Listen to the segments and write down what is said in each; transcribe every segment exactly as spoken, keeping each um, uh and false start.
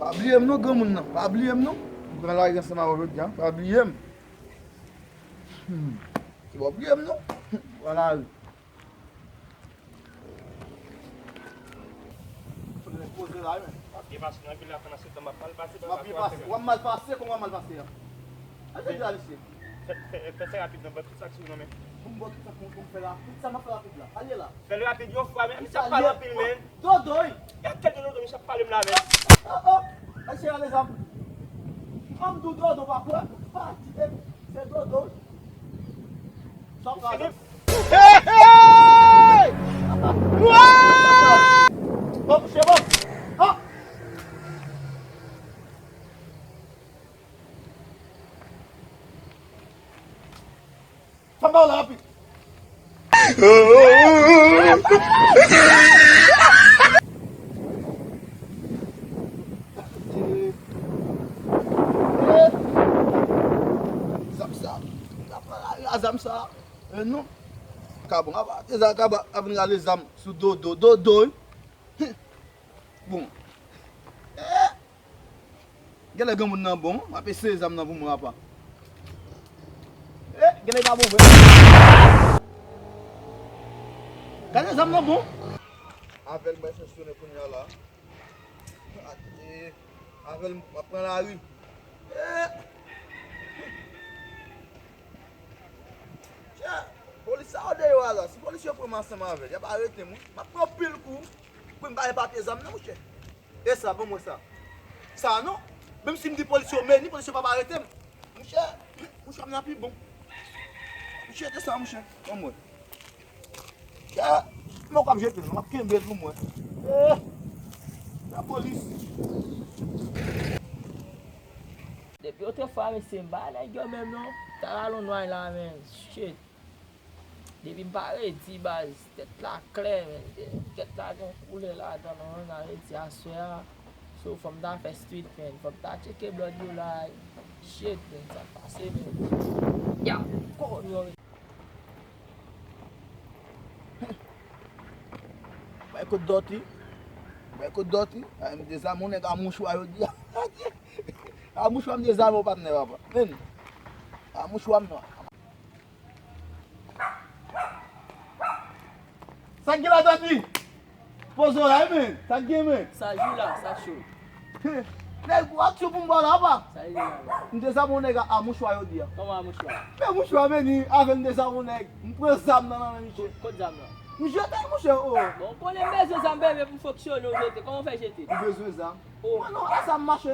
Pa bliye m non, granmoun nan. Pa bliye m non. M pran lari ansanm avè w jodi a. Pa bliye m. Hmm. Se pa bliye m non. Pran lari. Poze la, wi. W ap byen pase nan vil la pandan se tan m ap mal pase, w ap byen pase. W ap mal pase, kòman w ap mal pase a? Al fè di la, mesye. Fè, fè, fè, fè rapid non, ban tout sa k sou ou nan men. Pou m ba w tout sa pou, pou m fè la, tout sa m ap fè rapid la. Al ye la. Fè l rapid yon fwa, men misye ap pale anpil, men. Dodo, wi. Gad kèk dodo, misye ap pale m la, men. Oh, oh. Al cheri, ale zam. An m di w dodo, pa kwè. Pa kite. Se dodo, wi. Sa w fè la. Hey, hey! Bon, mouche, bon. Ha! Fè m ba w la rapid. Zam sa. N ap pran lari a zam sa. Eh, non. Kabon, apa, te zam, kaba, ap vin rale zam sou dodo, dodo, wi. Bon. Eh. Genlè granmoun nan bon, m ap eseye zam nan pou mwen, apa. Eh, genlè pa bon vre. Gade zam nan bon. Avè l mwen fonksyone kounye a la. Eh, avè l m ap pran lari. Eh. Tchè, polis sa yo deyò a la. Si polis yo pran m ansanm avè l, y ap arete m, wi. M ap pran anpil kou pou m pa epate zam nan, monchè. E sa, ban mwen sa. Sa non. Menm si m di polis yo meni, polis yo p ap arete m. Monchè, mouchwa m nan pi bon. Jete sa, monchè. Ban mwen. Ya, mwen k ap jete l, m ap kenbe l pou mwen. Eh, lapolis. Depi otrefwa, mesye, m pa nèg yo menm non. Talon nway la, men. Shit. Depi m pa redi, baz, tèt la klè, men. Tèt la gen yon koulè ladan l, non, nan redi aswè a. So, fò m ta fè street, men. Fò m ta tcheke blòd yo la. Shit, men, sa k pase, men. Ya, konyo, men. Bay kout dòti. Bay kout dòti. Ay, m dezame yon nèg a mouchwa jodi a. A mouchwa m dezame w, patnè, papa. Men. A mouchwa m nan. Sa k gen la, Dòti? Poze w la, wi, men. Sa k gen, men? Sa jou la, sa cho. Nèg, w aksyon pou m ba w la, apa? Sa li gen la, men? M dezame yon nèg a, a mouchwa jodi a. Kòman a mouchwa? Men mouchwa, men ni, avè m dezame yon nèg. M pran zam nan nan men misye. Kot zam nan? M jete l, monchè, o. Bon, konnen m bezwen zam, bebe, pou m fonksyone, w jete. Kòman w fè jete? M bezwen zam. O. Mwen non, a zam mache.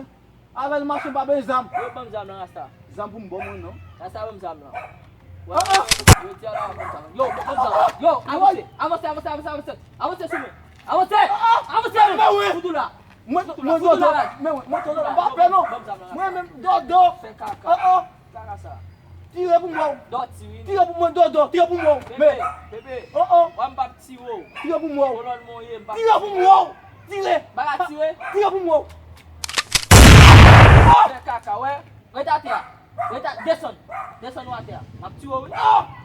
Avè l mache, m pa bezwen zam. Yo, ban m zam nan, Rasta. Zam pou m ba w, mwen, non. Rasta, ban m zam nan. Wè, yo di a la, ban m zam nan. Yo, ban m zam nan. Yo, avanse, avanse, avanse, avanse, avanse. Avanse sou mwen. Avanse! Avanse! Mwen, mwen, mwen, dodo, mwen, mwen, mwen, dodo, m pa pè, non. Ban m zam nan, Rasta. Mwen menm, dodo. Fè kaka. Oh, oh. Kaka sa. Tire pou m wè w. Dòti, wi. Tire pou mwen, dodo. Tire pou m wè w. Bebe, bebe. Oh, oh. Wè m p ap tire w. Tire pou m wè w. Kolòn mwen ye, m p ap tire w. Tire pou m wè w. Tire. M pa ka tire. Tire pou m wè w. Fè kaka, wè. Ret atè a. Ret a-, desann. Desann ou atè a. M ap tire w, wi.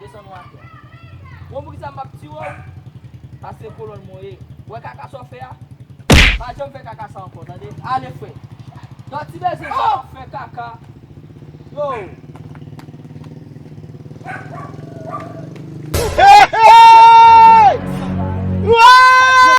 Desann ou atè a. Bon, poukisa m p ap tire w? Paske kolòn mwen ye. Wè kaka sa w fè a? Pa janm fè kaka sa ankò, tande? Ale, frè. Dòti bezwen zam, fè kaka. Yo.